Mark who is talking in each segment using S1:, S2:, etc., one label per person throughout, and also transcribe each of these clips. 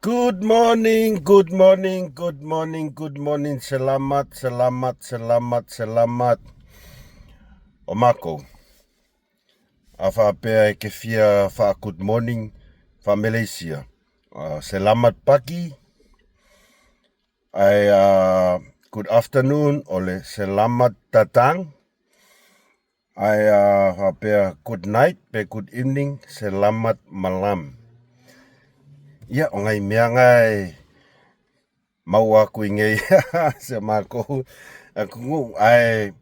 S1: Good morning, good morning, good morning, good morning. Selamat, selamat, selamat, selamat. O mākou. A whaapea e ke fia wha good morning wha Malaysia. Uh, selamat pagi. Ai uh, good afternoon o le selamat datang. Ae a faapea good night pe good evening, selamat malam. Ia, o ngai mea nga e maua aku i ngei se mākou atunuu. Ae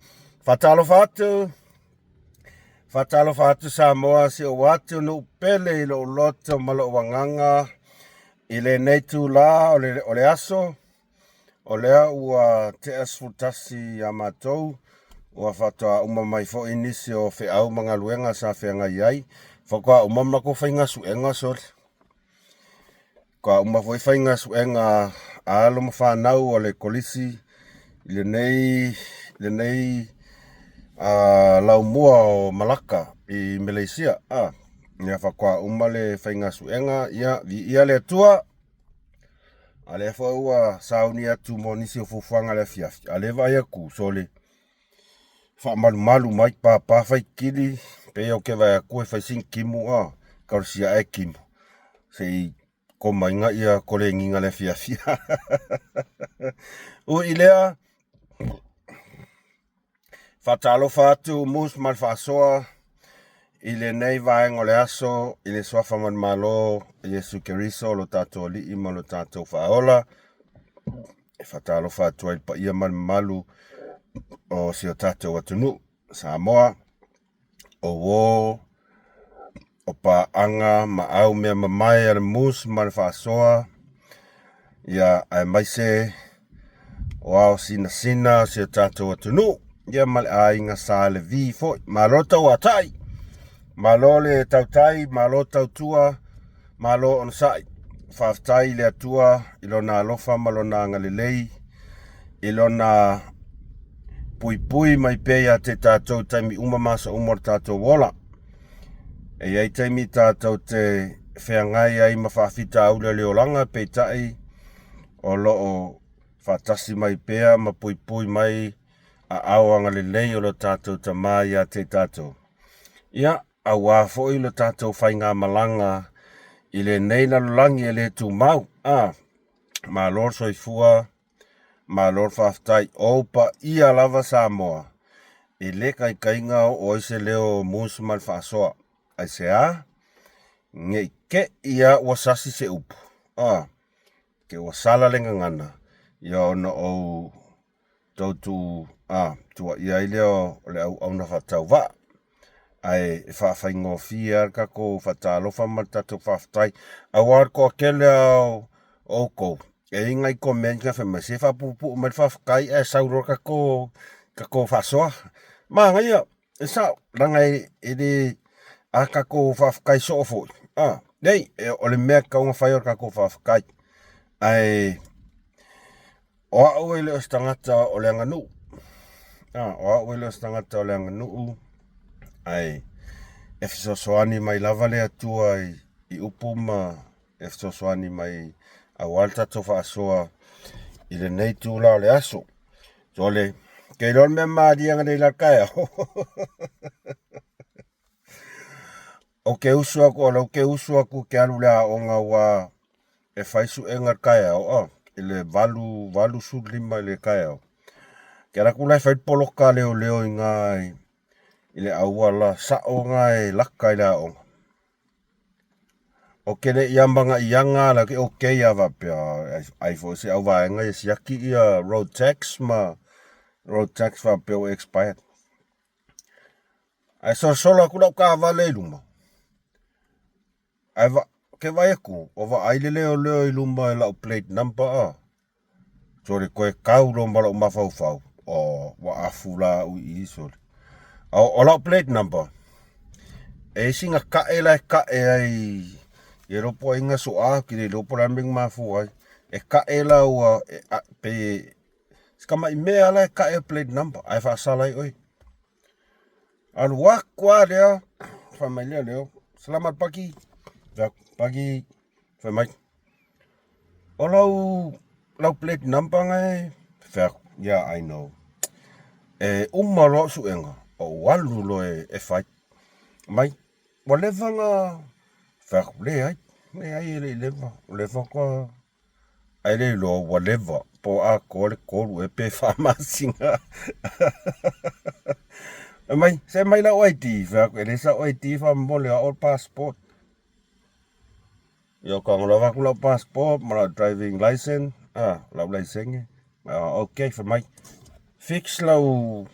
S1: faatalofa atu, faatalofa atu Samoa si ou atunuu pele i lou loto ma lou agaga i lenei itula o le, o le aso. O lea ua tea 11 iā matou, ua faatoa uma mai foi nisi o feau ma galuega sa feagai ai. Faatoa uma ma matou faiga suega sole. Faatoa uma foi faiga suega a alo ma fanau o le Kolisi i lenei, lenei laumua o Malaka i Meleisia. Ia faatoa uma le faiga suega, ia viia le Atua. A lea foi ua sauni atu mo nisi o fuafuaga le afiafi, a lea vaai atu sole faamalumalu mai papa fai kili pei ou ke vaai atu e fai sina timu a talosia ae timu se i komaina ia koleniga le afiafi. Ui lea Faatalofa atu Mus ma le Faasoa i lenei vaega o le aso i le suafa manumalo o Iesu Keriso lo tatou Alii ma lo tatou Faaola. E faatalofa atu ai i le paia ma le mamalu o si o tatou atunuu Samoa. O uō, o paaga ma au mea mamae a le Mus ma le Faasoa, ia aemaise o ao sinasina o si o tatou atunuu, ia ma le aiga Sa Levi foi. Malo tauatai, malo le tautai, malo tautua, malo onosai. Faafetai i le Atua i lona alofa ma lona agalelei i lona puipui mai pea ia te tatou taimi uma ma aso uma o le tatou ola. E i ai taimi tatou te feagai ai ma faafitauli o le olaga, peitai o lo o faatasi mai pea ma puipui mai aao agalelei o lo tatou Tama ia te tatou. Ia, auā foi lo tatou faigamalaga i lenei lalolagi e le tumau. A, malo le soifua, Malo le faafetai. O ou paia lava Samoa, e le taitaiga oo ai se leo o Mus ma le faasoa. Aisea? Ne i te i a ua sasi se upu, a, te ua sala le gagana, ia ona ou tou tu, a, tuuaia ai lea o le auauna faatauvaa. Ae e faafaigofie lava le tatou faatalofa ma le tatou faafetai, aua o le toatele lava o outou, e i ai nai comment na fai mai, se faapuupuu mai le faafetai ae sau loa le tatou, tatou faasoa. Manaia, e sao, leaga e le, a tatou faafetai soo foi, a, leai, o le mea e tatau ona fai o le tatou faafetai. Ae o au e le o se tagata o le aganuu, a, o au e le o se tagata o le aganuu, ae e fesoasoani mai lava le Atua i upu ma e fesoasoani mai aua le tatou faasoa i lenei itula o le aso. Sole, ke iloa le mea malie ananei la le taeao. Ou te usu atu, o lea ou te usu atu ke alu i le aoga ua e fai suega i le taeao a, i le 8, 8:15 i le taeao. Ke alu atu la e fai le poloka a leoleo i ina i le auala sao lena e laka i le aoga. Ou te le i amanaiaga la ke okay lava faapea ai foi se auvaega ia siaki ia road tax ma road tax faapea ua expired. Ae solosolo atu lau taavale i luma, ae ke vaai atu ua vaai le leoleo i luma i lau plate number a. Sole toe tau loa ma lou mafaufau, oh, ua afu la au i i sole. O, o lau plate number, e i sina ka'e la e ka'e ai i e lopo ai nga soa ki le lopo la mea mafua ai. E ka'e la ua e, a, pe si kama'i mea la e ka'e plate number ae faasala ai oe. Alu aku a lea, fai mai lea leo, selamat pagi. Fai atu, pagi, fai mai. O lau lau plate number ngai fai atu, yeah I know. E uma loa au suega, ou alu loa e fai. Mai, ua leva na fai atu, leai, leai e le i leva, o lea faatoa ae le iloa ua leva po o atoa le 3 ea pe 4 masina. Fai mai, se aumai lau ID, fai atu, e leai sau ID faamolemole o au o le passport. Ia ou tago loa avatu lau passport ma lau driving license, lau laisene. Ok, fai mai, fix lau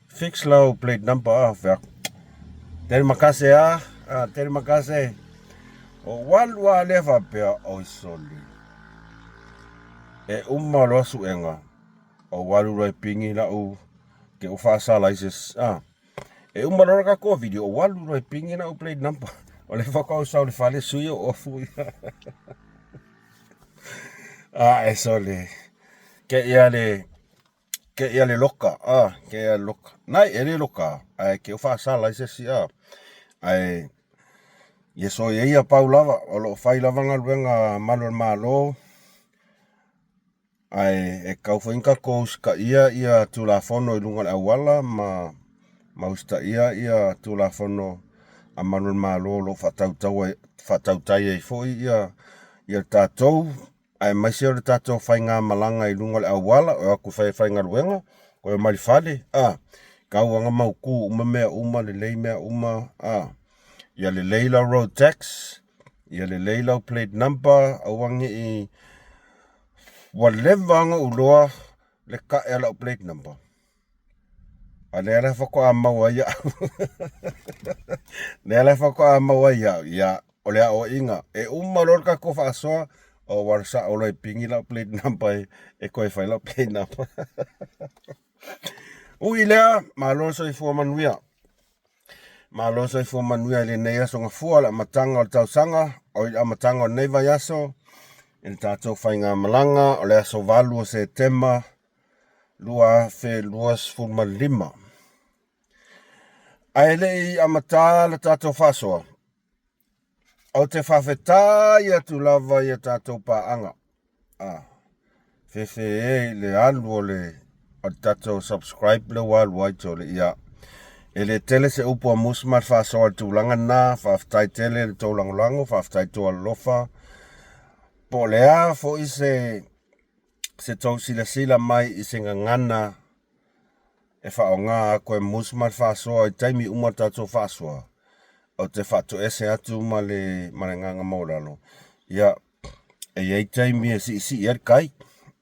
S1: fix lau plate number, fai atu, terima kasih terima kasih. Ou alu lava lea faapea, oi sole, e uma loa suega, ou alu loa e pigi lau ke ou faasala ai se E uma loa le tatou video, ou alu loa e pigi lau plate number. O lea faatoa ou sau i le fale sui ou ofu ia. E sole. Ke ia le ke ia le loka, ke ia le loka. Nai e le loka, ae ke o faasala ai se isi Ae ia so ia ia pau lava, o lo o fai lava galuega a malu o le Malo. Ae e tatau foi ona tatou usitaia ia Tulafono i luga o le auala ma ma usitaia ia Tulafono a malu o le Malo o lo o faatautai ai foi ia ia tatou, aemaise o le tatou faigamalaga i luga o le auala, o atu e fai faigaluega, toe omai i le fale, tau lava ona mautu uma mea uma, lelei mea uma, ia lelei lau road tax, ia lelei lau plate number, aua ne i Ua leva ona ou iloa le tae o lau plate number. A lea la faatoa maua ai au. Lea la faatoa maua ai au. Ia, o le aoaiga. E uma loa le tatou faasoa, o ua sao loa e pigi lau plate number e toe fai lau plate number. Ui lea, malo le soifua manuia. Malo soifua manuia i lenei aso gafua, le amataga o le tausaga, o le amataga o lenei vaiaso, i le tatou faigamalaga o le aso 8 o Setema 2025. Ae le i amata le tatou faasoa, ou te faafetai atu lava i a tatou paaga. Fefe e i le alu o le o le tatou subscribe lea ua alu ai tole ia. E le tele se upu a Musi ma le faasoa i le tulaga lena. Faafetai tele i le tou lagolago, faafetai i tou alolofa. Po o le a foi se se tou silasila mai i se gagana e faaaoga atu e Musi ma le faasoa i taimi uma o le tatou faasoa, ou te faatoese atu ma le ma le agaga maualalo. Ia, E i ai taimi e siisii ai le tai,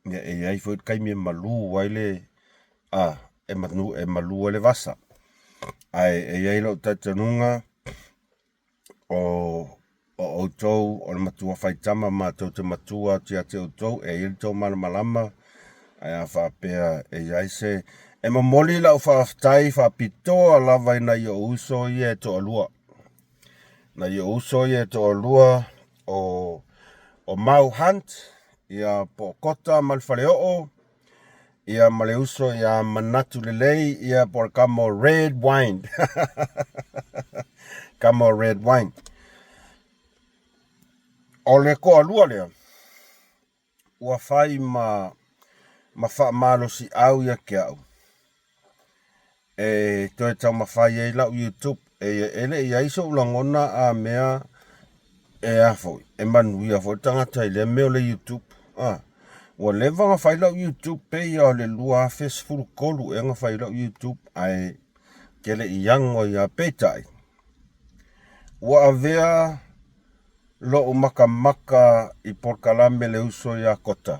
S1: ia e i ai foi le taimi e malu ai le e manu e malu ai le vasa. Ae e i ai lou talitonuga o o outou o le matua faitama matou te matua atu ia te outou, e i ai le tou malamalama ae a faapea e i ai se... E momoli lau faafetai faapitoa lava i nai ou uso ia e toalua. Nai ou uso ia e toalua o o Mau Hunt ia po o Kota ma le Faleoo ia ma le uso ia Manatu Lelei ia po o le kama o Red Wine. Kama o Red Wine. O le toalua lea ua fai ma ma faamalosiau ia te au e toe taumafai ai lau YouTube. E le i i ai so'u lagona a mea e a foi e manuia foi le tagata i lea mea o le YouTube. Ua leva ona fai lau YouTube pei lava o le 2013 ea na fai ai lau YouTube ae te le i ano ai lava. Peitai, ua avea lo'u makamaka i polokalame le uso ia Kota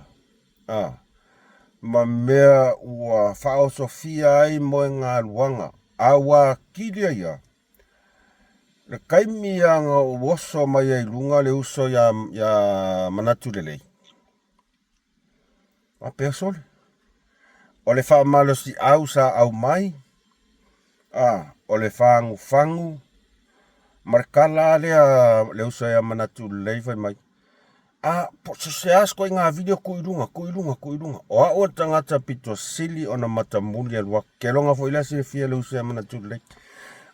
S1: ma mea ua faaosofia ai moegaluaga a ua atili ai lava. Le taimi lava na ou oso mai ai i luga le uso iā Manatu Lelei, faapea sole, o le faamalosiau sa aumai, o le fagufagu ma le tala lava lea le uso ia Manatu Lelei fai mai, A, po o se a se ituaiga video tuu i luga, tuu i luga, tuu i luga. O au o le tagata pito sili ona matamuli alu atu. Keloga foi la silafia le uso ia Manatu Lelei.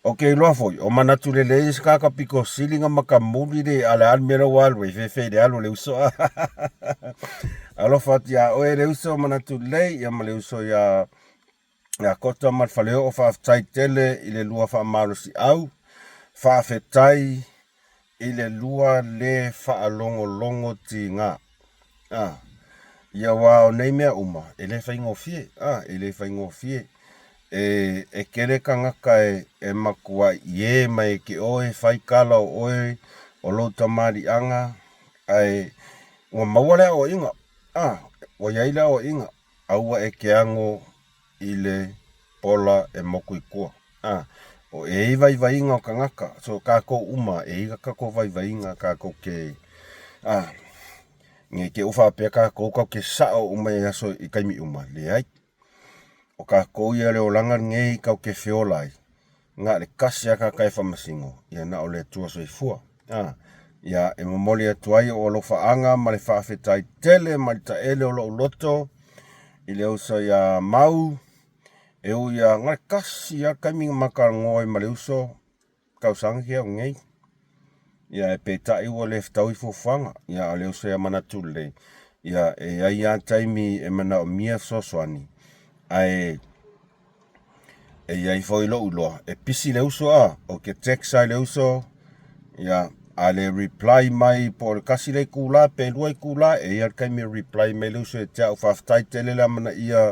S1: Ou te iloa foi, o manatu lelei se tagata pito sili na matamuli le a le a le mea la ua alu ai, fefe i le alu o le uso. Alofa atu iā oe le uso manatu lelei, ia ma le uso iā ia Kota ma le Faleoo, faafetai tele i le lua faamalosiau, faafetai i le lua le faalogologo tiga. A, ia aua o nei mea uma, e le faigofie, a, e le faigofie. E, e tele tagata e, e matuai ie mai e te oe, fai tala o oe, o lou tamaliiaga, ae ua maua le aoaiga, a, ua i ai le aoaiga, aua e te ago i le pola e moku i tua. A, o e i ai vaivaiga o tagata, so tatou uma e i ai tatou vaivaiga tatou te, a, ne i te i ua faapea tatou tatou te sao uma i aso i taimi uma, leai. O tatou ia le olaga lenei tatou te feola ai, na o le tasi lava tagata e faamasino, ia na o le Atua Soifua. A, ia e momoli atu ai ou alofaaga ma le faafetai tele mai le taele o lou loto i le uso ia Mau, e ui ia na o le tasi lava le taimi na ma talanoa ai ma le uso, tausaga kea o nei. Ia e peitai ua le fetaui fuafuaga, ia a o le uso ia manatu lelei, ia e i ai lava taimi e manaomia fesoasoani, ae e i ai foi lou iloa, e pisi le uso a, ou te text ai le uso, ia, a le reply mai po o le tasi le itula pe lua itula, e i ai le taimi e reply mai le uso ia te au, faafetai tele le amanaia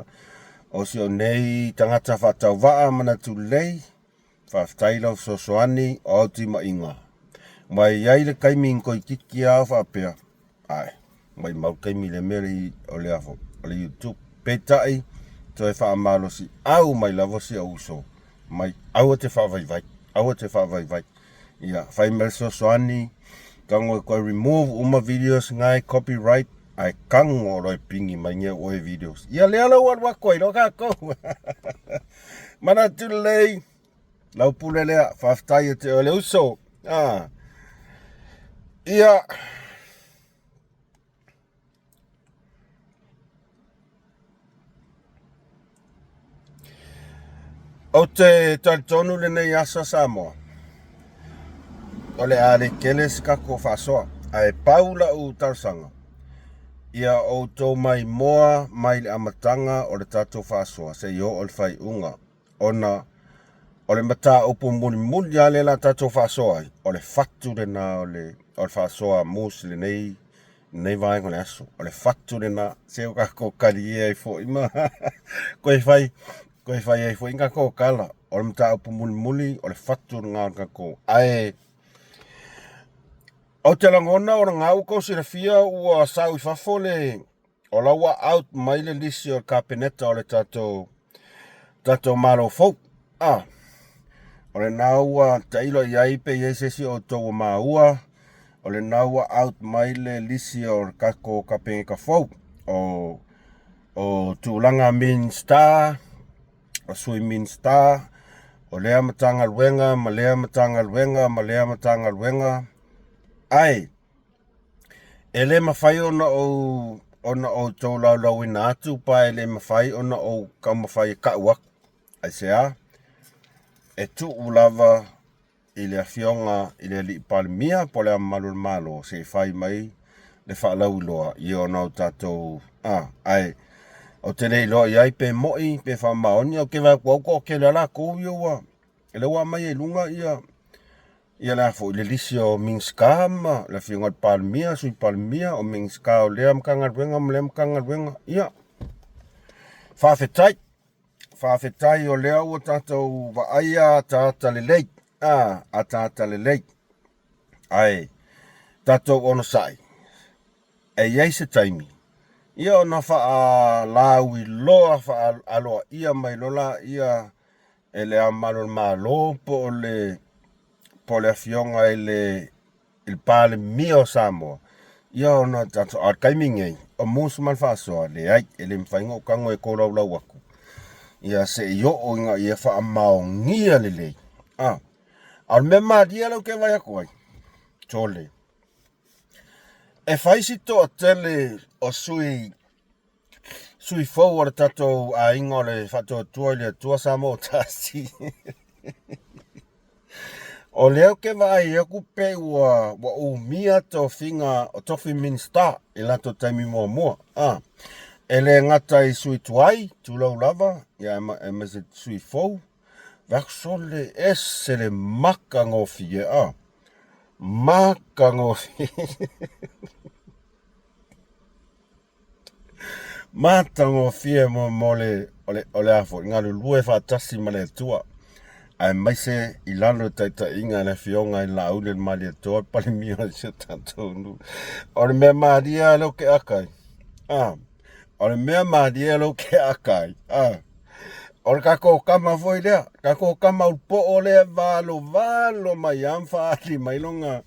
S1: o si ou nei tagata faatauvaa manatu lelei, faafetai i lau fesoasoani o au timaiga. Ma e i ai le taimi na toeitiiti lava faapea, Ae, maumau taimi i le mea lea o le o le YouTube. Peitai, toe faamalosiau mai lava si ou uso mai, aua te faavaivai, aua te faavaivai. Ia, fai mai le fesoasoani, tago e toe remove uma videos na e copyright, ae tago loa e pigi mai nei oe videos. Ia lea la ua alu atu ai loa tatou. Manatu lelei, lau pule lea, faafetai e te oe le uso. Ah. Ia, Ou te talitonu lenei aso Samoa, o le a le tele se tatou faasoa, ae pau lau talosaga, ia outou maimoa mai le amataga o le tatou faasoa seia oo i le faaiuga, ona o le mataupu mulimuli lava lea o le a tatou faasoa ai, o le fatu lena o le faasoa a Moose i lenei lenei vaega o le aso. O le fatu lena, se ua tatou talie ai foi ma toe fai, toe fai ai foi ni tatou tala. O le mataupu mulimuli, o le fatu lena o le tatou. Ae ou te lagona o lena ua outou silafia ua sau i fafo le o la ua out mai le lisi o le Kapeneta o le tatou tatou Malo fou. Ah, o lena ua tailo i ai pe i ai se isi o outou ua maua, o lena ua out mai le lisi o le tatou Kapeneta fou, o, o tulaga Minista, o Sui Minista, o lea Matagaluega ma lea Matagaluega ma lea Matagaluega, ae E le mafai ona ou ona ou tolaulauina atu pa e le mafai ona ou taumafai e ka'u aku. Aisea? E tuu lava i le Afioga i le Alii Palemia po o le Ao Mamalu o le Malo se i fai mai le faalauiloa i ona o tatou a ae ou te le iloa i ai pe mo'i pe faamaoni. Ou te vaai atu ua toatele lava latou ia ua lea ua aumai ai i luga ia Ia le a foi le lisi o Minisita ma le Afioga i le Palemia, Sui Palemia, o Minisita o lea Matagaluega ma lea Matagaluega. Ia, faafetai, faafetai o lea ua tatou vaaia ataata lelei, a, ataata lelei. Ae tatou onosai, e i ai se taimi, ia ona faalauiloa faaaloaia mai loa lea e le Ao Mamalu o le Malo po o le po o le Afioga i le i le Palemia o Samoa, ia ona tatou, a o le taimi lenei, o musu ma le faasoa, leai, e le mafai ona ou tago e tolaulau atu, ia se i oo ina ia faamaonia lelei. A, a o le mea malie lea ou te vaai atu ai, sole, e fai si toatele o sui sui fou o le tatou aiga o le Faatuatua i le Atua Samoa ua Tasi. O lea ou te vaai atu pei ua ua umia tofiga o tofi Minisita i latou taimi muamua. A, e le gata i sui tuai, tulou lava, ia aemaise sui fou, Vaksole ese le matagofie a. Matagofie. Matagofie mo mo le o le o le a foi galulue faatasi ma le Atua aemaise i lalo o taitaiga a le Afioga i le Laauli o le Malietoa le Palemia o si o tatou nuu. O le mea malie lava lea ou te aka ai, a, o le mea malie lea ou te aka ai, a, o le tatou tama foi lea, tatou tama ulupoo lea e valovalo mai lava ma faaali mai lona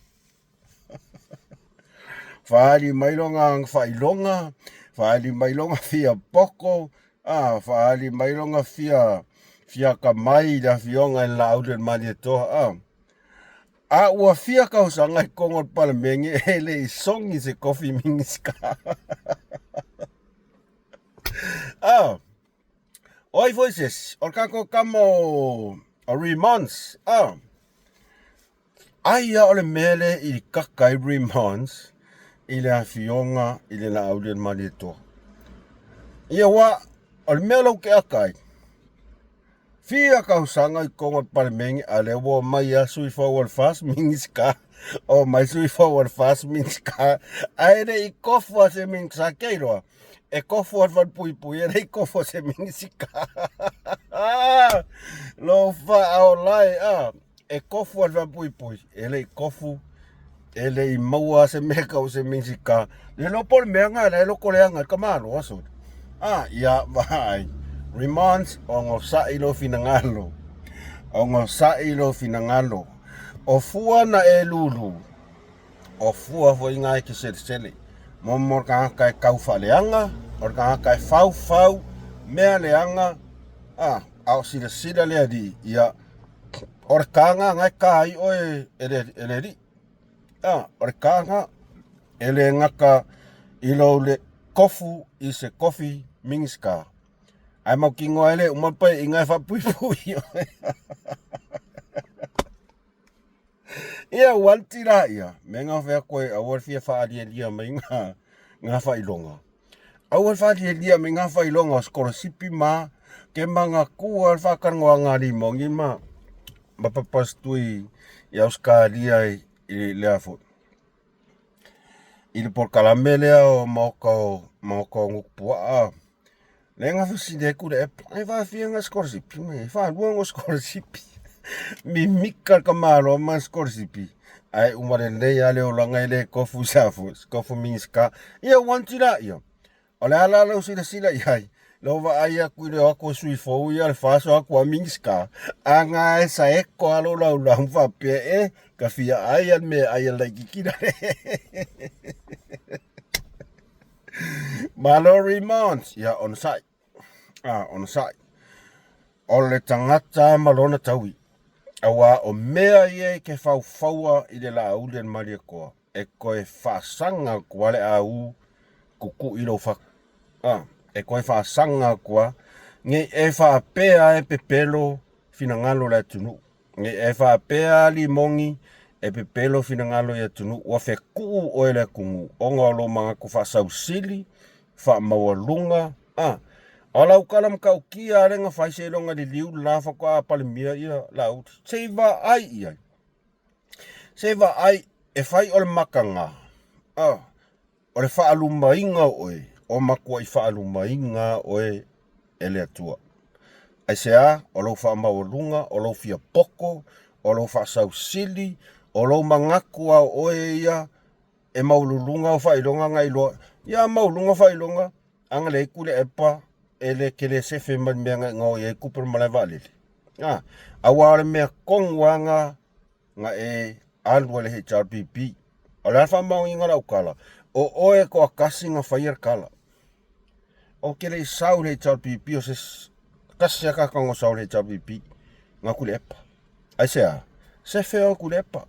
S1: Faaali mai lona faailoga, faaali mai lona fia poto, a, faaali mai lona fia fia atamai i le Afioga i le Laauli o le Malietoa, a. A ua fia tausaga i totonu o le Palemene e le i sogi se tofi Minisita. A, o ai foi se isi? O le tatou tama o Remons, a. Ai a o le mea lea i kaka ai Remons i le afioga i le Laauli o le Malietoa. Ia ua, o le mea lea ou te aka ai, fia tausaga i totonu o le Palemene, a lea ua omai lava sui fou o le FAST Minisita, omai sui fou o le FAST Minisita, ae le i tofu lava se Minisita. Ke iloa, e tofu lava le falepuipui, e le i tofu se Minisita. Lou faaola e, a. E tofu lava le falepuipui, e le i tofu, e le i maua se mea tau se Minisita. Le iloa po o le mea lena la e lotoleaga ai le tamaloa sole. A, ia, vaai. Remons, onosai lou finagalo. Onosai lou finagalo. O fua na e lulu, o fua foi na e te selesele. Mo mo le tagata e tau faaleaga, o le tagata e faufau mea leaga, a, a o silasila le alii, ia, O le kāga na e kā ai oe e le, e le alii. A, o le kāga e le gata i lou le kofu i se kofi Minisita. Ae mautinoa e le uma le paeaiga e faapuipui oe. Ia ua alu tila ia, me nga fai atu ai aua le fia faalialia mai nga nga faailoga. Aua le faalialia mai nga faailoga o sikolasipi ma ke manatua le faatalanoaga a Limoni ma ma Papasitui i Ausetalia i le a foi i le polokalame lea o Maota o Maota o Nukupuaa. Lea na fesili atu le app, e faafia na sikolasipi mai, e faalua na sikolasipi. Mimika le tamaloa ma sikolasipi, ae uma lelei lava le olaga e le tofu i sa foi, se tofu Minisita. Ia ua anti la ia, o le a la lau silasila i ai, lou vaai atu i le o atu o sui fou ia le FAST o atu a Minisita, a na e saeko lava lou laulau ma faapea, e, ka fia ai a le mea e ai a le laitiiti la. Malo Remont, ia onosai. A, onosai. O le tagata ma lona taui. Aua o mea ia e ke faufaua i le Laauli a le Malietoa, e toe faasaga atu a le au kukui lou fatu. A, e toe faasaga atu a, nei e faapea e pepelo finagalo o le atunuu. E faapea a Limoni, e pepelo finagalo i atunuu, ua fetuu oe e le atunuu, ona o lou manatu faasausili, faamaualuga, a. O lau tala matautia lava lea na fai seiloga liliu le la faatoa Palemia ia Laauli. Se i vaai i ai. Se i vaai, e fai o le makaga, a. O le faalumaina o oe, o matuai faalumaina oe e le Atua. Aisea? O lou faamaualuga, o lou fia poto, o lou faasausili, o lou manatu lava o oe ia e maualuluga au faailoga na iloa. Ia maualuluga faailoga, a na leai Tuilaepa e le tele sefe mai le mea na e gaoi ai tupe o le malae vaalele. A, aua o le mea tonu lava na na e alu ai le HRPP. O le a le faamaoniga o lau tala? O oe e toatasi na faia le tala. Ou te le i sau i le HRPP o se tasi lava tagata na sau i le HRPP, na Tuilaepa. Aisea? Sefe oe Tuilaepa.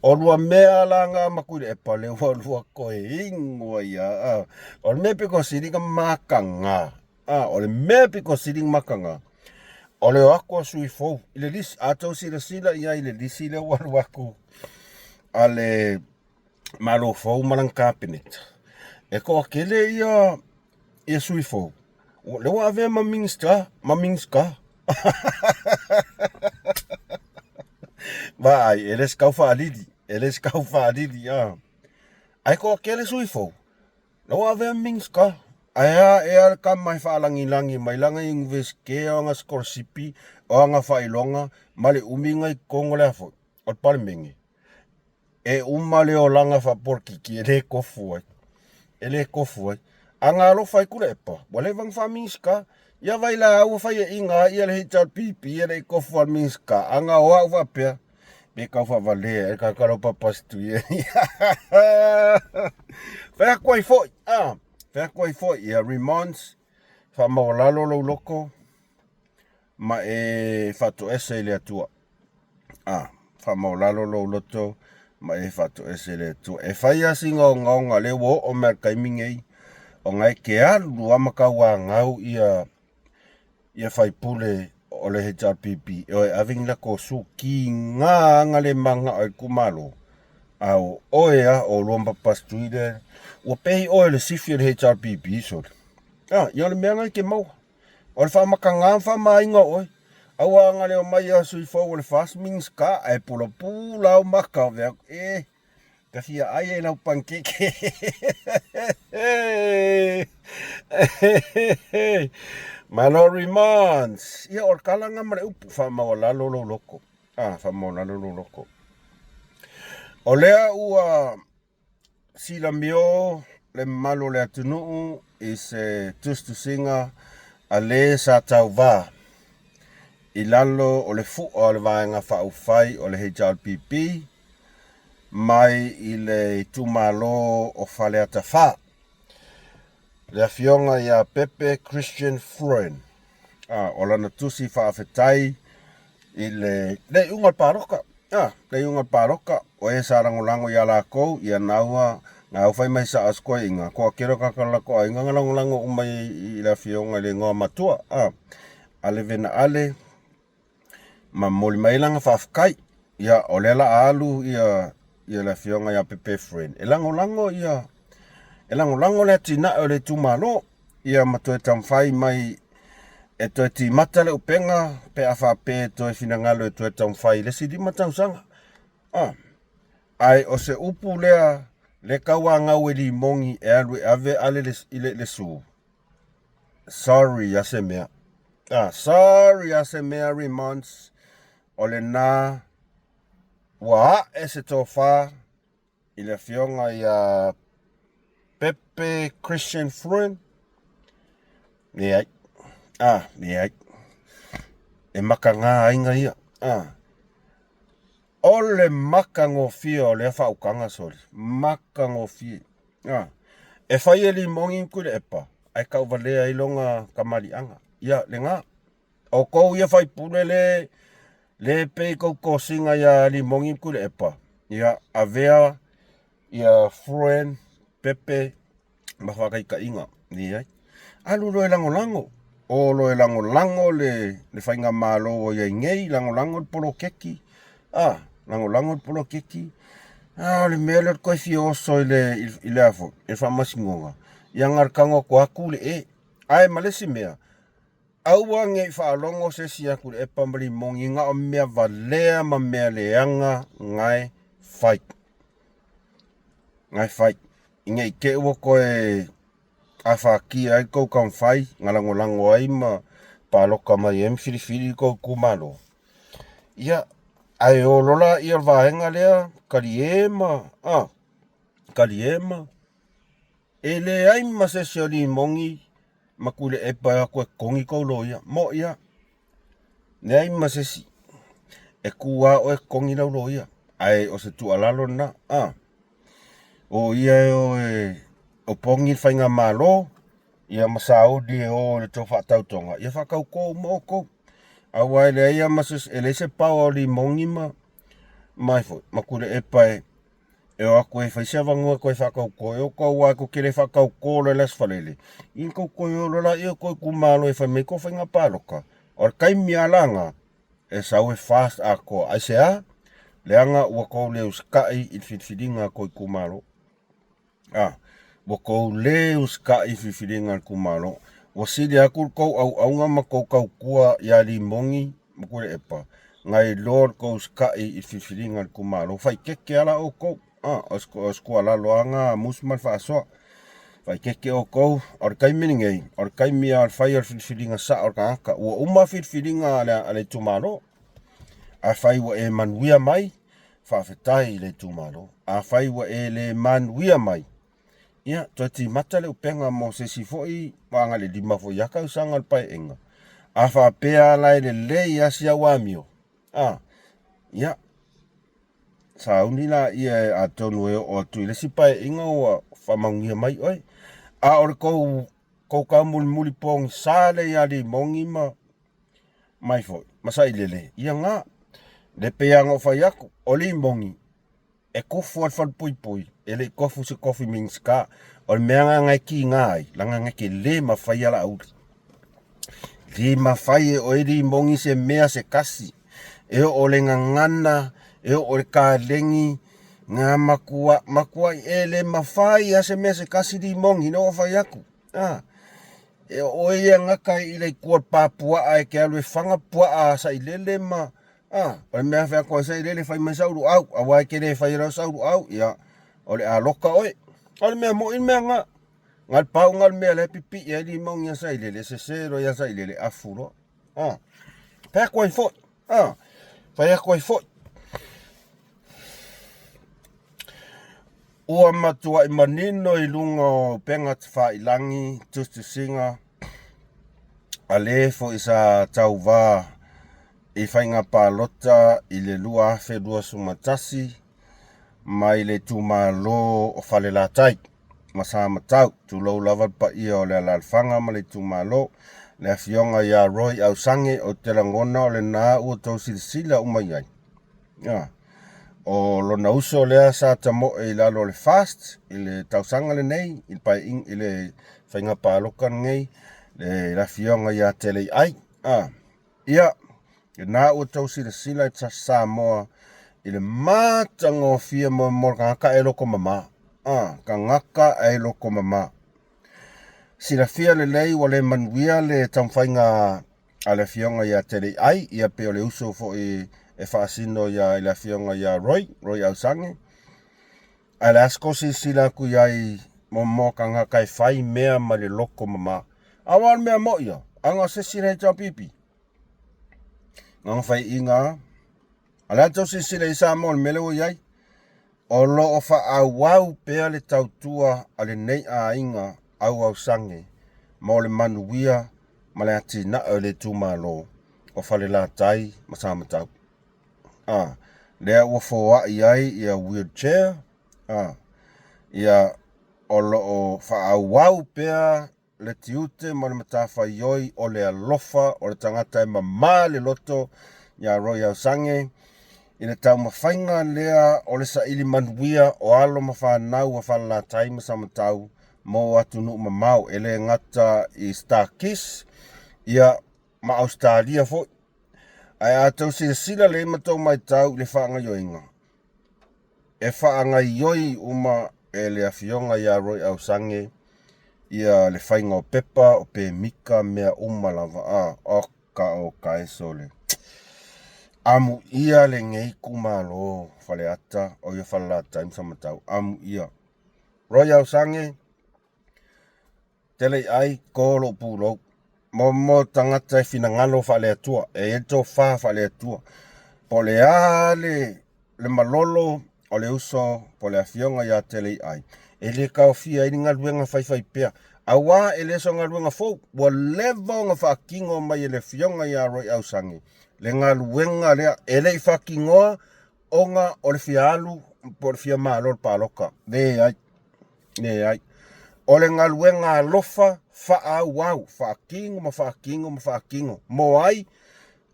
S1: O lua mea la na ma Tuilaepa lea ua lua toe inu ai lava. O le mea pito sili na makaga. A, o le mea pito sili na makaga. O le o atu a sui fou i le lisi, a tou silasila i ai i le lisi lea ua alu atu a le Malo fou ma lana Kapeneta, e toatele ia sui fou, lea ua avea ma Minisita, ma Minisita. Vaai, e le se tau faalili, e le se tau faalili, a. Ae toatele sui fou, lea ua avea ma Minisita. Ae a ea le tama e faalagilagi mai lana Iunivesite o ana sikolasipi, o ana faailoga ma le umi na i totonu o le a foi, o le Palemene. E uma le olaga faapolokiki e le tofu ai. E le tofu ai. A na alofa ai Tuilaepa, ua leva ona faa-Minisita. Ia vai la ua faiaina ai ia le HRPP e le i tofu a le Minisita. A na o au faapea, pe tau faavalea e tagata laupapa situi. Fai atu ai foi, a, fai atu ai foi, ia Remons, faamaualalo lou loto ma e faatoese i le Atua. A, faamaualalo lou loto ma e faatoese i le Atua. E fai lava sina ogaoga lea ua oo mai i le taimi nei, ona e te alu lava ma tauanau ia ia faipule o le HRPP e o e ave ni latou su kiga aga le manao i le itumalo, a o oe a o oulua ma Papa Stui lea ua pei oe o le sifi o le HRPP sole. A, ia o le mea lena e te maua. O le faamatagā ma faamāina o oe. Aua a na le omai a sui fou o le FAST Minisita ae pulapula au maka o vea e ka fia ai e lau pankeke. Malo Remons. Ia o le tala lena ma le upu faamaualalo lou loto. Ah, faamaualalo lou loto. O lea ua Silamio le mamalu o le atunuu i se tusitusiga a le sa tauva i lalo o le fua o le Vaega Faaupufai o le HRPP mai i le itumalo o Faleata 4, le Afioga ia Pepe Christian Freund. A, o lana tusi faafetai i le le iuga o le palota. A, le iuga o le palota, o e sa lagolago ia lakou, ia naua na au fai mai sa os koe inga, ko akelo ka ka lako aiga nga lagolago uma i le afioga i le igoa matua. A, ale vena ale, ma momoli mai lana faafetai. Ia, o lea la a alu ia ia le afioga ia Pepe Friend e lagolago ia e lagolago le atinae o le itumalo ia ma toe taumafai mai e toe timata le upega pe a faapea e toe finagalo e toe taumafai i le isi 5 tausaga. Ah, ae o se upu lea le tauanau e limogi e alu e ave ale le, i le, le su. Sorry a se mea. Ah, sorry a se mea Remons. O lena ua ae se tofa i le afioga ia Pepe Christian Fruin. Leai. Ah, leai. E makagā aiga ia. Ah. O le makagofie o lea faaukaga soli. Makagofie. Ah. E fai e limogi ma Tuilaepa, ae tauvalea ai lona kamaliaga. Ia, lena. O kou ia faipule le le pei kou kosiga ia Limogi ma Tuilaepa, ia avea ia Fruin, Pepe ma faataitaiga. Leai. Alu loa e lagolago. O loa e lagolago le, le faigamalo ua i ai nei, lagolago le poloketi. Ah, lagolago le poloketi. Ah, o le mea lea o le toe fia oso i le, i le a foi, i le faamasinoga. Ia na o le tago atu atu le e. Ae ma le isi mea, Aua ne i faalogo se isi atu i le epa ma limogi na o mea valea ma mea leaga nae fai. Nae fai. I ne i te i ua toe afatia ai tou taumafai na lagolago ai ma paloka mai ai ma filifili i tou itumalo. Ia, ae o loa laia o le vaega lea, talie ma, a, talie ma, e leai ma se isi o limogi ma Tuilaepa e o atu e totogi kou loia. Moʻi lava. Leai ma se isi e kū lava oe e totogi lau loia. Ae o se tuualalo lena, a, o ia e o e opogi le faigamalo, ia ma sauni e o i le tou faatautoga, ia faatauto uma outou. Aua e leai lava ma se isi, e leai se power o Limogi ma ma Tuilaepa e e o atu e fai se avanoa e toe faatauto ai outou, aua tou te le faatauto loa i le Aso Faraile, ia tou toe o loa laia i tou itumalo e fai mai tou faiga palota. O le taimi lava la e sau e FAST atoa. Aisea? Leaga ua tou le usitai i le filifiliga a tou itumalo. A, ua tou le usitai i filifiliga a le itumalo. Ua sili atu le tou auauna ma tou tautua ia Limoni ma Tuilaepa nai lo le tou usitai i le filifiliga a le itumalo. Faaeteete lava la outou. A, o se tuualalo lava lena a Musu ma le Faasoa. Faaeteete outou, o le taimi lenei, o le taimi lava o le fai o le filifiliga sao a le tagata. Ua uma filifiliga a le itumalo. Afai ua e manuia mai, faafetai i le itumalo. Afai ua e le manuia mai, ia, toe timata le upega mo se isi foi agai i le 5 foi lava tausaga o le Paeaiga. A faapea lava la e lelei lava si au amio, a, ia, sauni laia atonu e oo atu i le isi Paeaiga ua faamanuia mai oe. A o le tou tou taumulimuli pogisa lea ia Limoni ma mai foi ma Sailele, ia na. Le pei lava ona ou fai atu, o Limoni e tofu lava i le falepuipui, e le i tofu i se tofi Minisita. O le mea lena e tiga ai, leaga na te le mafaia Laauli. Le mafai e oe Limoni se mea se tasi, e oo i le gagana, e oo i le kaleni, na matua, matuai e le mafai lava se mea se tasi Limoni, lea ua fai atu. A, e o oe ia e gata i le itu o le pa puaa e te alu e faga puaa a Sailele ma, a, o le mea e fai atu ai Sailele, fai mai sau luau, aua e te le faia loa sau luau, ia, o le a loka oe. O le mea moni le mea lena. Na o le pau lena o le mea o la e pipii ai Limoni ia Sailele, e sese loa ia Sailele, afu loa. A, fai atu ai foi, a, fai atu ai foi. Ua matuai manino i luga o upega tafailagi tusitusiga a le foi sa tauva i faiga palota i le 2021 mai le itumalo o Falelatai ma Samatau, tulou lava le paia o le alaalafaga ma le itumalo, le afioga ia Roy Ausage, ou te lagona o lena ua outou silasila uma i ai. O lona uso lea sa tamoe i lalo o le FAST i le tausaga lenei, i le paeaiga, i le faiga palota lenei, le afioga ia Teleiai. Ia, lena ua outou silasila i Samoa i le matagofie mo le tagata e loto mama. Tagata e loto mama. Silafia lelei ua le manuia le taumafaiga a le afioga ia Teleiai, ia pei o le uso foi e faasino ia i le afioga ia Roy, Roy Ausage. Ae le a se tou silasila atu i ai mo tagata e fai mea ma le loto mama. Aua o le mea moi ia, aga o se isi le HRPP. Na ona faiaina lava. A o le a tou silasila i Samoa i le mea lea ua i ai? O lo o faaauau pea le tautua a lenei aiga Auausage mo le manuia ma le atinae o le itumalo o Falelatai ma Samatau. A, lea ua foai ai ia wheelchair, a, ia o lo o faaauau pea le tiute ma le matafaioi o le alofa o le tagata e mama le loto ia Roy Ausage i le taumafaiga lea o le saili manuia o alo ma fanau a Falelatai ma Samatau mo atunuu mamao e le gata i Starkiss ia ma Ausetalia foi. Ae a tou silasila lelei ma tou matau i le faagaoioiga, e faagaoioi uma e le afioga ia Roy Ausage ia le faiga o pepa, o pemita, mea uma lava. A, oka oka e sole. Amuia lenei itumalo Faleata, o ia Falelatai ma Samatau. Amuia. Roy Ausage, Tele i ai, ko lou pulou. Mo tagata e finagalo faale-Atua, e i ai le tofa faale-Atua. Po o le a le, le malolo o le uso po o le afioga ia Teleiai, e le taofia ai ni galuega faifaipea, aua e le o se galuega fou, ua leva ona faatino mai e le afioga ia Roy Ausage le galuega lea, e le i faatinoa ona o le fia alu po o le fia malo i le palota. Leai. Leai. O le galuega alofa faaauau, faatino ma faatino ma faatino. Mo ai?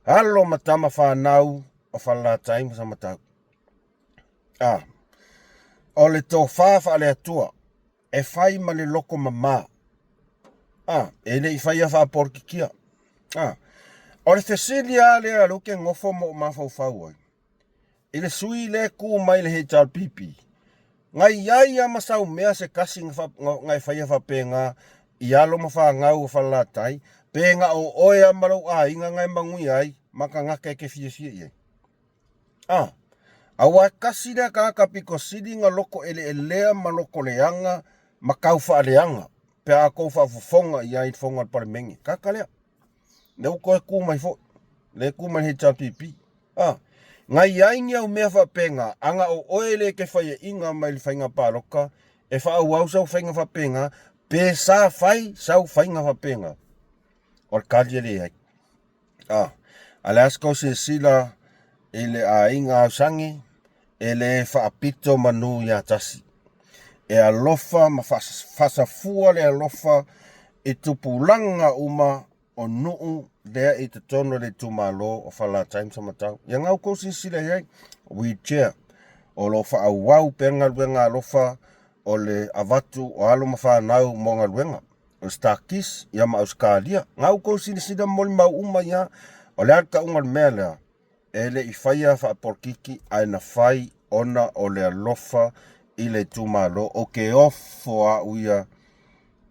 S1: Alo ma tama fanau o Falelatai ma Samatau. A. O le tofa faale-Atua e fai ma le loto mama. A. E le i faia faapolokikia. A. O le fesili lava lea lea ou te nofo ma ou mafaufau ai, i le sui lea e tu mai le HRPP, na i ai lava ma sau mea se tasi na e faia faapena i alo ma fanau o Falelatai, pe na o oe lava ma lou aiga na e manuia ai ma tagata e te fiafia i ai. A, aua e tasi lea tagata pito sili na loto eleelea ma loto leaga ma tau faaleaga pe a tou faafofoga i ai i le fono a le Palemene. Tagata lea. Lea ua toe tu mai foi. Lea e tu mai le HRPP. A, na i ai ni au mea faapena, a na o oe lea e te faiaina mai le faiga palota e faaauau sau faiga faapena, pe sa fai sau faiga faapena? O le tali e leai. A, a le a se tou silasila i le aiga Ausage, e le faapito manu ia tasi. E alofa ma faasafua le alofa i tupulaga uma o nuu lea i totonu o le itumalo o Falelatai ma Samatau. Ia na outou silasila i ai, wheelchair, o lo o faaauau pea le galuega alofa o le avatu o alo ma fanau mo galuega. O Stakis ia ma Ausetalia. Na outou silasila molimau uma ia, o le a le tauga o le mea lea? E le i faia faapolokiki ae na fai ona o le alofa i le itumalo. Ou te ofo au ia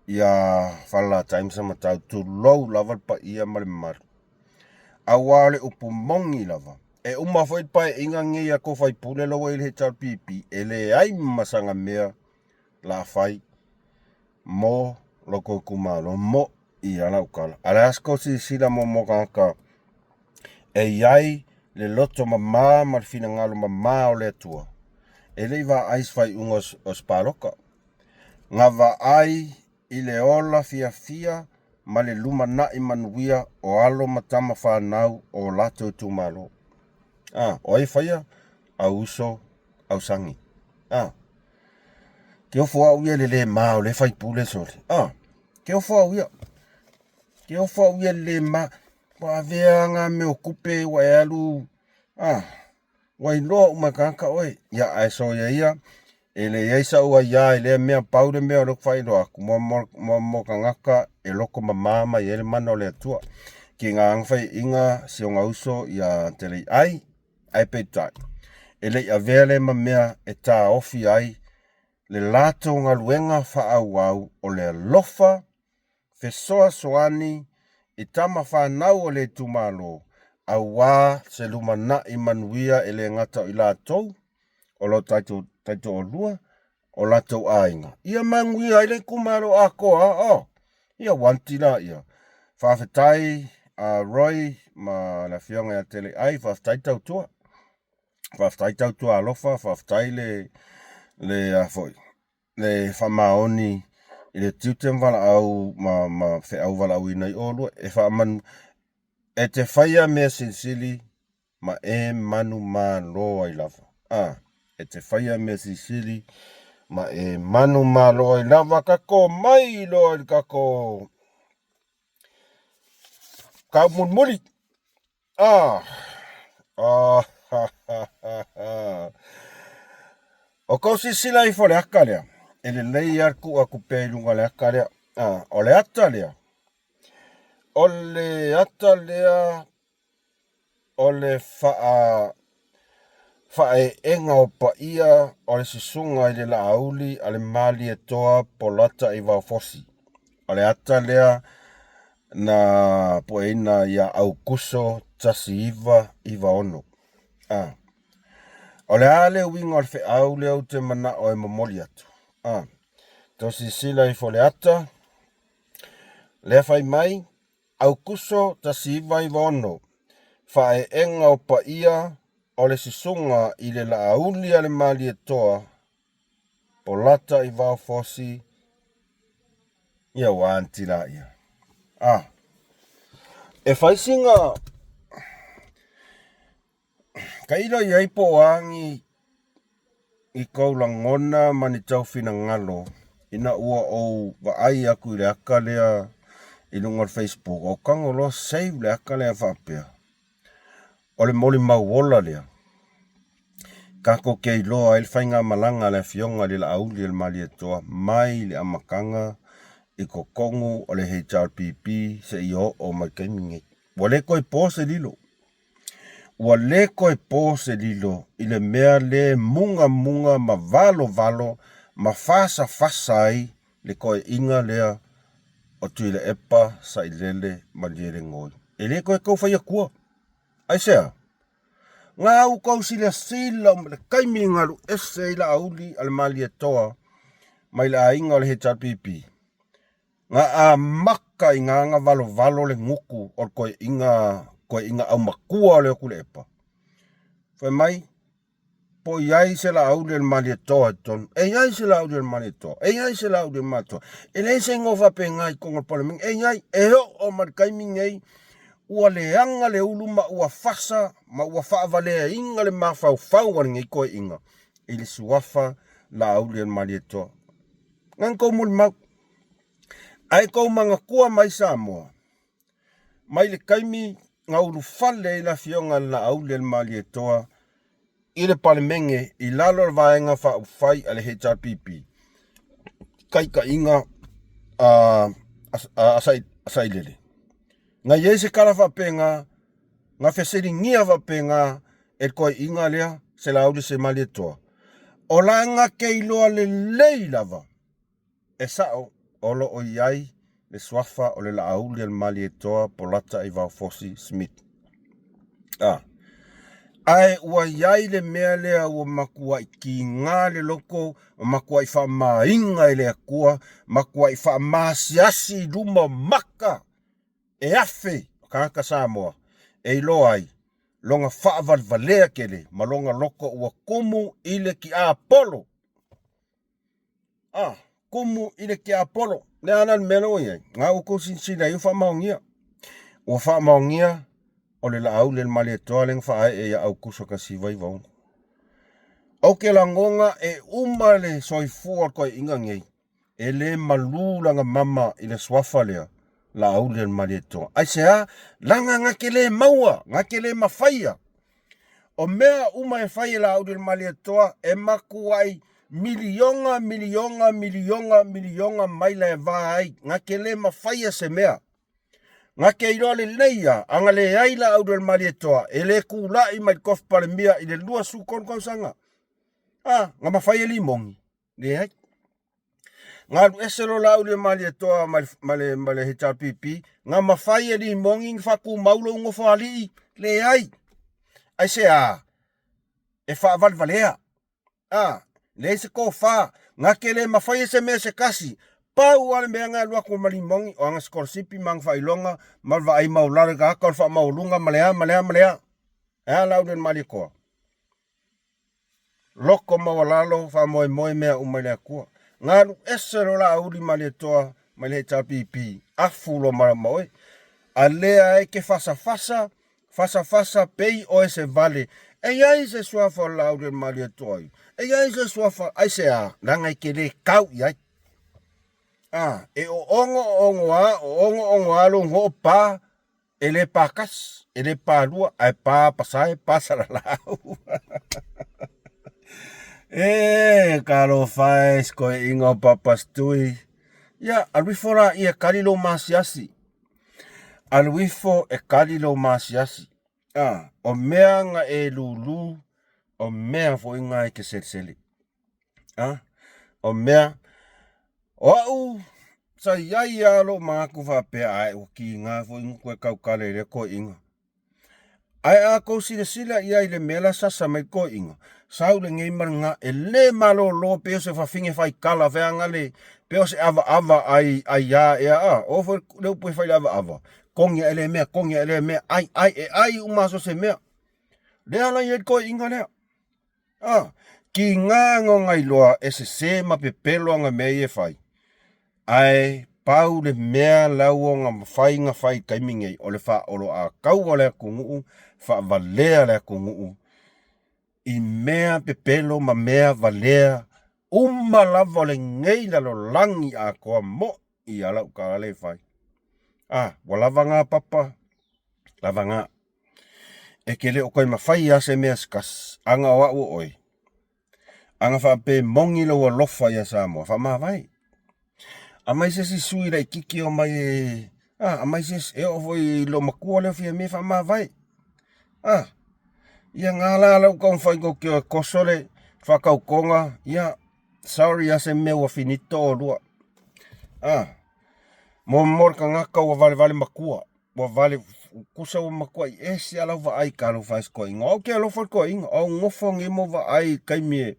S1: ia Falelatai ma Samatau, tulou lava le paia ma le mamalu. Aua o le upu moni lava, e uma foi le paeaiga lenei a tou faipule la ua i le HRPP, e leai ma sana mea la fai mo lo tou itumalo, mo ia lau tala. A o le a se tou silasila mo tagata e i ai le loto mama ma le finagalo mama o le Atua, e le i vaai i se faaiuga o se palota. Na vaai i le ola fiafia ma le lumanai manuia o alo ma tama fanau o latou itumalo. A, o ai e faia? Au uso, Ausage. A, ke ofo au ia i le le ma o lea faipule sole. A, ke ofo au ia. Ke ofo au ia i le le ma. Ua avea nga mea o tupe ua e alu. A, ua iloa uma e tagata oe. Ia, ae soia ia, e leai sau aiā i lea mea, pau le mea o lea ou te faailoa atu, mo tagata e loto mama mai ai le mana o le Atua. Ki ngā ana faiaʻiga si ona uso ia Teleiai, ae peitai, e le i avea lea ma mea e taofi ai le latou galuega faaauau o le alofa fesoasoani i tama fanau o le itumalo, auā se lumanai manuia e le gata o i latou, o lo taitoalua, o latou aiga. Ia manuia ai le itumalo atoa, oh! Ia wanti la ia. Faafetai a Roy ma le afioga ia Teleai, faafetai tautua. Faafetai tautua alofa, faafetai le le a foi le faamaoni i le tiute ma valaau ma ma feau valaauina i oulua e faamanu e te faia mea silisili ma e manumalo ai lava. A, e te faia mea silisili ma e manumalo ai lava. Kako mai loa i le kako kau mulimuli. A, ah, ha, ha, ha, ha. O kou silasila ifo le ata lea, e lelei lava le tuu atu pea i luga o le ata lea. A, o le ata lea, o le ata lea o le faaeega o paia o le susuga i le Laauli a le Malietoa Polata i Vaofosi. O le ata lea na pueina ia Aukuso 1996. A. O le a le uiga o le feau lea ou te manao e momoli atu? A. Tau silasila ifo le ata, lea fai mai, Aukuso 1996, Faaeega o paia o le susuga i le Laauli a le Malietoa, Polata i Vaofosi, ia ua anti la ia. A, e fai sina Tailo i ai po o a ni i kou lagona ma ni tau finagalo ina ua ou vaai aku i le aka lea i luga o le Facebook, o tago loa save le aka lea faapea, o le molimau ola lea tatou te iloa ai le faigamalaga a le Afioga i le Laauli o le Malietoa mai le amataga i totonu o le HRPP seia oo mai le taimi nei. Ua le toe po se lilo. Ua le toe po se lilo i le mea le mugamuga ma valovalo ma fasafasa ai le toeaiina lea o Tuilaepa Sailele Malielegaoi. E le toe tau fai atua. Aisea? Na outou silasila uma i le taimi na alu ese ai Laauli a le Malietoa mai le aiga o le HRPP, na amata i ina na valovalo le gutu o le toeaina, toeaina aumatua lea o Tuilaepa. Fai mai, po o i ai se Laauli a le Malietoa i totonu. E i ai se Laauli a le Malietoa. E i ai se Laauli a le Malietoa. E leai se igoa faapena i totonu o le Palemene. E i ai, e oo mai le taimi nei, ua leaga le ulu ma ua fasa ma ua faavaleaina le mafaufau a lenei toeaina i le suafa Laauli a le Malietoa. Na ona tou molimau. Ae tou manatua mai Samoa, mai le taimi na ulufale ai le Afioga i le Laauli a le Malietoa i le Palemene i lalo o le Vaega Faaupufai a le HRPP, taitaiga a Sailele. Na i ai se tala faapena, na fesiligia faapena e le toeaina lea se Laauli se Malietoa, o la na te iloa lelei lava E sao, o lo o i ai le suafa o le Laauli a le Malietoa Polata Aivao Fosi Smith. A. Ae ua i ai le mea lea ua matuai kiga le loto, ua matuai faamaina e le Atua, matuai faamaasiasi i luma o maka e afe o tagata Samoa e iloa ai lona faavalevalea tele ma lona loto ua tumu i le tiapolo. A, kumu i le tiapolo. Le a la le mea lea ua i ai? Na outou silasila ai ua faamaonia. Ua faamaonia o le Laauli a le Malietoa lea na faaee ia Aukuso 1996. Ou te lagona e uma le soifua o le toeaina nei, e le malu lana mama i le suafa lea, Laauli a le Malietoa. Aisea? Leaga na te le maua, na te le mafaia. O mea uma e fai e Laauli le Malietoa e matuai miliona, miliona, miliona, miliona maila e va ai, na te le mafaia se mea. Na te iloa lelei lava, a na leai Laauli o le Malietoa, e le tulai mai le tofi Palemia i le 23 tausaga. A, na mafai e Limoni? Leai. Na alu ese loa Laauli o Malietoa ma le HRPP, na mafai e Limoni ona faatumau lou nofoalii? Leai. Aisea? E faavalevalea. A, leai se tofa, na te le mafaia se mea se tasi. Pau lava le mea na alu atu ma Limoni, o ana sikolasipi ma ana faailoga ma le vaai maualalo i tagata o le faamaualuga ma le a ma le a ma le a. E a Laauli o le Malietoa? Loko maualalo, faamoemoe mea uma i le Atua. Na alu ese loa Laauli Malietoa mai le HRPP, afu loa ma, ma oe. A lea e ke fasafasa, fasafasa pei oe se vale. E i ai se suafa o Laauli Malietoa i. E i ai se suafa, aisea, leaga e te le kau i ai. A, e oogo oogo a, oogo oogo a lou goo pa, E le pa tasi, e le pa lua, ae pa pasae, pa salalau. E, talofa e, si toeaina o Papa Stui. Ia, alu ifo laia e kali lou maasiasi. Alu ifo e kali lou maasiasi. A, o mea na e lulu, o mea foi na e te selesele. A, o mea, o au, sa i ai lava lou manatu faapea, ae ua kiga foi gutu e tautala i lea toeaina. Ae a tou silasila i ai i le mea la e sasa mai le toeaina, sau lenei ma lena, e le malolo pei o se fafine faitala feaga le, pei o se avaava ai, aiā ea, a, o foi le upu e fai i le avaava, togi ae lea mea, togi ae lea mea, ai, ai, e ai uma lava so o se mea. Lea la e i ai le toeaina lea. A, kiga ana ona iloa e sese ma pepelo ana mea ia e fai, ae pau le mea lau ona mafai ona fai i le taimi nei, o le faaoloataua le atunuu, faavalea le atunuu i mea pepelo ma mea valea uma lava o lenei lalolagi atoa mo'i a lau tala lea e fai. A, ua lava na papa, lava na. E te le o toe mafai lava se mea se tasi, ana o au o oe. Ana faapea e moni lou alofa ia Samoa, faamavae. Aumai se isi sui laitiiti e omai e A, aumai se isi, e oo foi i lou matua lea o Fiame faamavae. A, ia nga la lau taumafai tou te o e toso le faatautoga, ia, sorry lava se mea ua finito oulua. A, mo le tagata ua valevale matua, ua vale, tusa ua matuai ese lava lau vaai talofa e i si toeaina. O au ou te alofa i le toeaina, o au nofo nei ma ou vaai i le taimi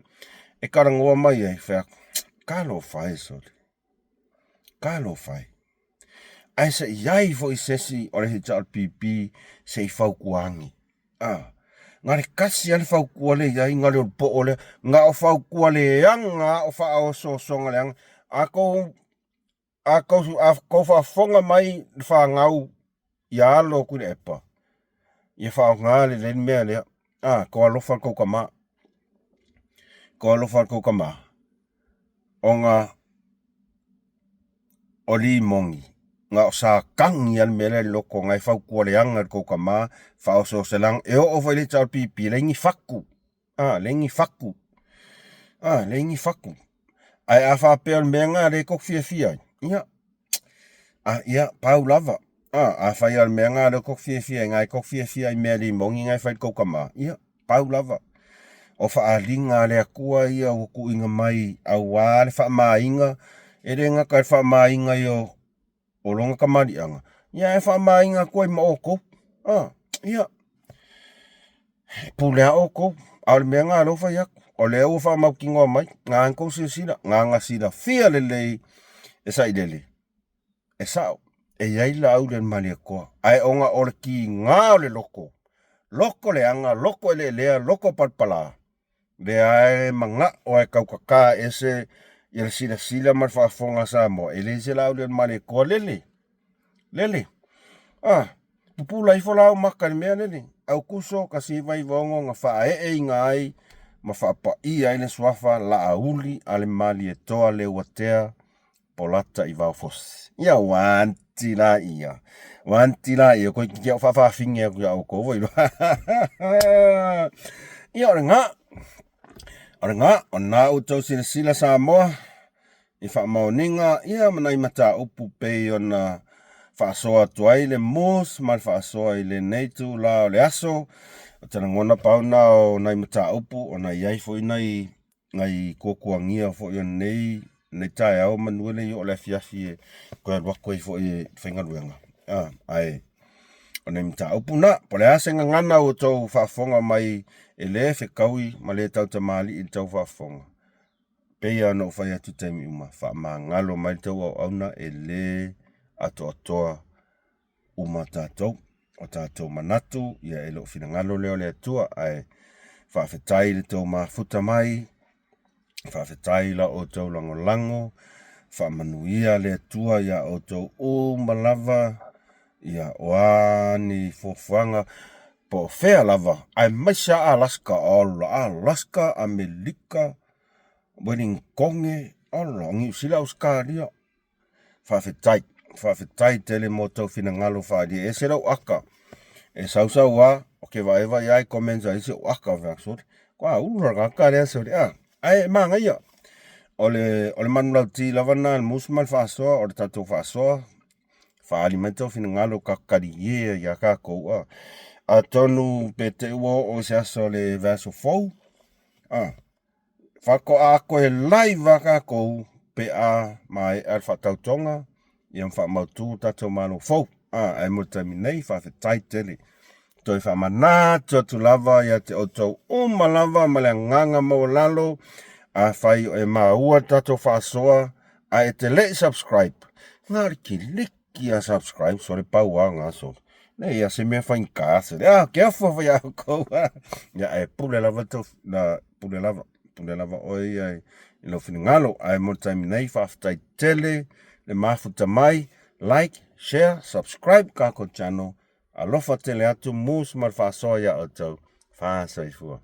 S1: e talanoa mai ai, fai atu, talofa e sole, talofa e. Ae se i ai foi se isi o le HRPP se i fautua ane. A, na le tasi lava le fautua lea i ai, na le o le poo lea, na o fautua leaga lava o faaosoosoga leaga. A tou, a tou, a tou faafofoga mai le fanau ia alo Tuilaepa, ia faaaoga lelei le mea lea. A, tou alofa i le tou tama. Tou alofa i le tou tama, ona o limoni, na o Satani lava le mea lea i le loto na e fautua leaga i le tou tama, faaoseose leaga. E oo foi i le HRPP, e leai ni fatu. A, leai ni fatu. A, leai ni fatu. Ae a faapea o le mea lena lea tou te fiafia ai, ia, a, ia, pau lava. A, afai o le mea lena lea tou te fiafia ai, na tou te fiafia i mea limoni na e fai i le tou tama, ia, pau lava. O faaaliga a le Atua ia ua tuuina mai aua le faamaina, e le gata i le faamaina i o o lona tamaliiaga, ia ae faamaina atu ai ma outou. A, ia, e pule lava outou, a o le mea lena o lea ua fai atu, o lea ua faamautinoa mai, na ona outou silasila, na ona silafia lelei e sailele, e sao, e i ai Laauli a le Malietoa, ae ona o le tiga o le loto, loto leaga, loto eleelea, loto palapala, lea e manao lava e tautata ese ia le silasila ma le faafofoga a Samoa, e leai se Laauli a le Malietoa, lele, lele. A, pupula ifo la ou maka i le mea lele, Aukuso 1996 na faaeeina ai ma faapaia ai le suafa Laauli a le Malietoa Leuatea Polata i Vaofosi. Ia ua anti la ia. Ua anti la ia, koe ki au whaawhawhinge aku ia oukou voi. Ia o le ngā. O le ngā, o nā outou silasila Samoa, i faamaoniga, ia ma nai mataupu pei ona faasoa atu ai le MOS ma le faasoa i lenei itulā o le aso. O te lagona pau na o nai mataupu ona e i ai foi nai nai tuatuagia foi o lenei lenei taeao manu e le i oo le afiafi e toe alu atu ai foi e faigaluega. A, ae o nai mataupu na, po o le a se gagana ua outou faafofoga mai e le fetaui ma le tautamalii i le tau faafofoga. Pei lava ona ou fai atu i taimi uma, faamagalo mai le tou auauna e le atoatoa uma tatou. O tatou manatu, ia e le o finagalo lea o le Atua, ae faafetai i le tou mafuta mai, faafetai i la outou lagolago, faamanuia le Atua iā outou uma lava, ia o a ni fuafuaga, po o fea lava, aemaise lava Alaska, ola, Alaska, Amelika, Ueligitone, ola, o Niu Sila, Ausetalia, Faafetai, faafetai tele mo tou finagalo faaalia. E ese lou aka, e sausau a, o ke vaevae ai comments a isi ou aka fai atu sole. Kua ulu la tagata lea sole a, ae e manaia. O le, o le manulauti lava lena a le musu ma le faasoa, o le tatou faasoa, faaali mai tou finagalo ka talie iā tatou a. Atonu pe te i ua oo i se aso o le vaiaso fou, a, Faatoa toe live lava tatou pe a maea le faatautoga ia ma faamautu le tatou Malo fou. A, ae mo le taimi nei, faafetai tele. Toe faamanatu atu lava ia te outou uma lava ma le agaga maualalo, afai o e maua le tatou faasoa ae e te le i subscribe, na o le kiliki Kia subscribe sole pau a nga sole. Nei ia se mea faigata sole. Ah, ke afu fai a kou. Ia e pule lava to na pule lava. Pule lava oe ia i lou finagalo. Ae mo le taimi nei faafetai tele le mafuta mai. Like, share, subscribe kākou channel. Alofa tele atu, mus ma le faasoa iā outou. Fā soifua.